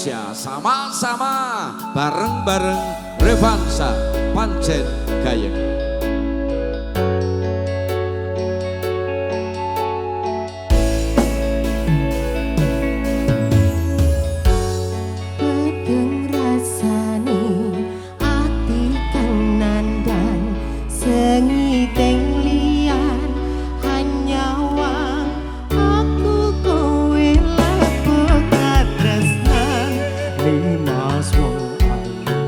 Indonesia. Sama-sama bareng-bareng Revanza Pancen Gayeng. Peteng rasane ati kang nandang sengiting liyan hanyawang aku kowe laku Katresnan Nimas wong ayu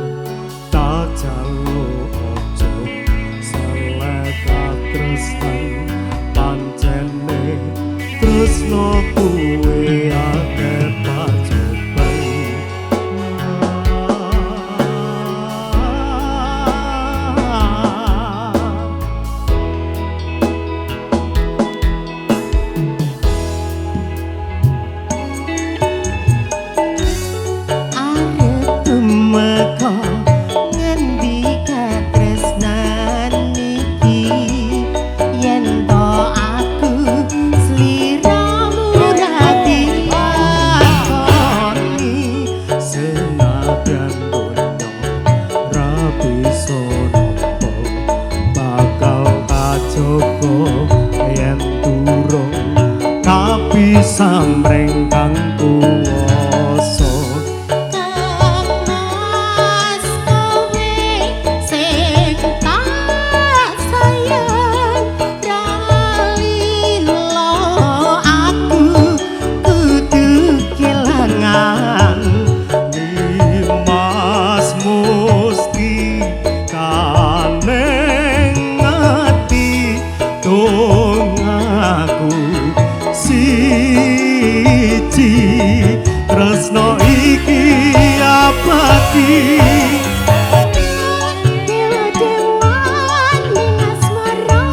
tak jaluk aja selek katresnan pancene tresno kuwe akeh pacoban. Arep tumeka ngendi katresnan iki yen to aku sliramu ra dilakoni. Senadyan donya ra bisa nampa bakal kajaga yen durung kapisamring kang kuwasa. Kang Mas kowe sing tak sayang ra lilo aku kudu kelangan. Nimas musti kaneng ati dongaku siji tresno iki abadi. Dewa-dewan ning asmara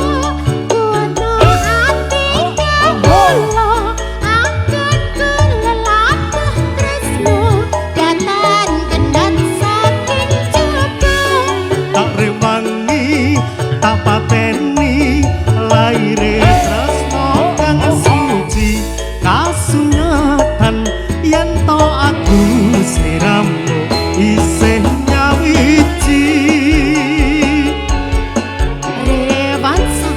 kuwatno ati kawula akan kulelatah tresno datan kendhat saking jaba. Tak rewangi tak pateni laire tresno kang suci kasunyatan yen to aku sliramu isih nyawiji. Revanza.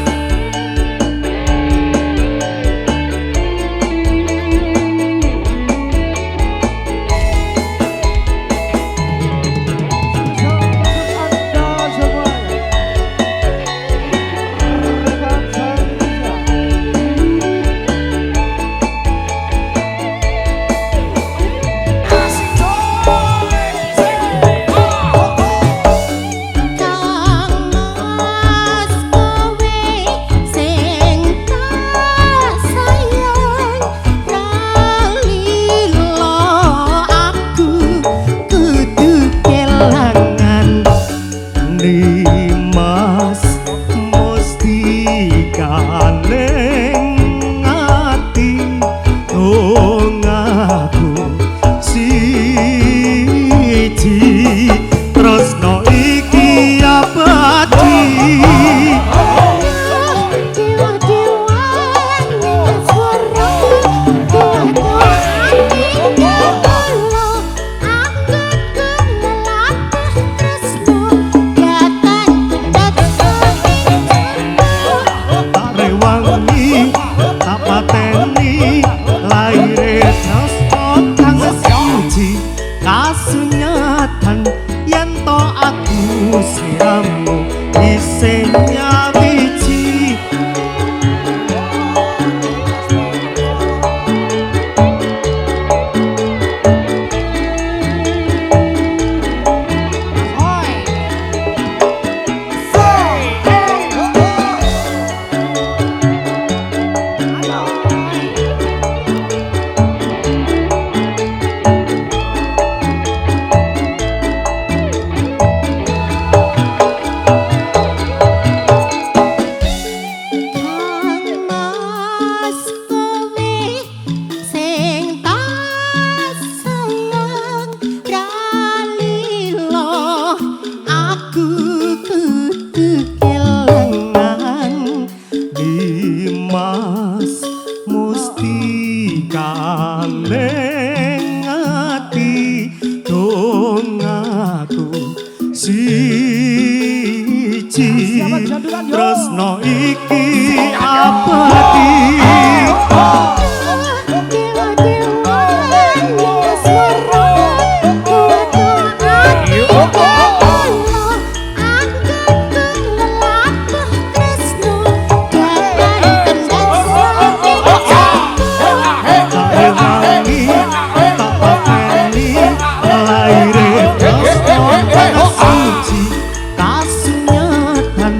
Anda semuanya Revanza Indonesia. Kang Mas kowe sing tak sayang ra lilo aku kudu kelangan. Nimas musti kaneng ati dongaku siji tresno iki abadi. Dewa-dewan ning asmara kuwatno ati kawula anggon kulelatah tresno datan kendhat saking jaba. Tak rewangi tak pateni laire tresno kang suci kasunyatan yen to aku sliramu isih nyawiji. Tresno iki abadi. Tak rewangi tak pateni laire tresno kang suci kasunyatan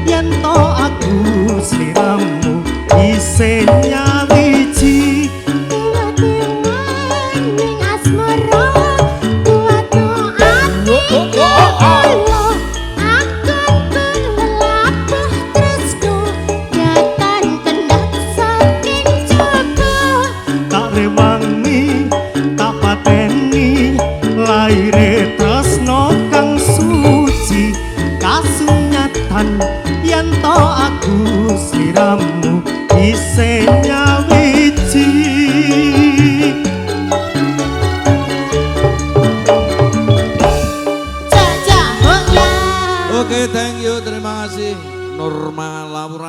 yen to aku sliramu isih nyawiji. Tak rewangi tak pateni laire tresno kang suci kasunyatan yen to aku sliramu isih nyawiji. Oke, thank you, terima kasih Norma Laura.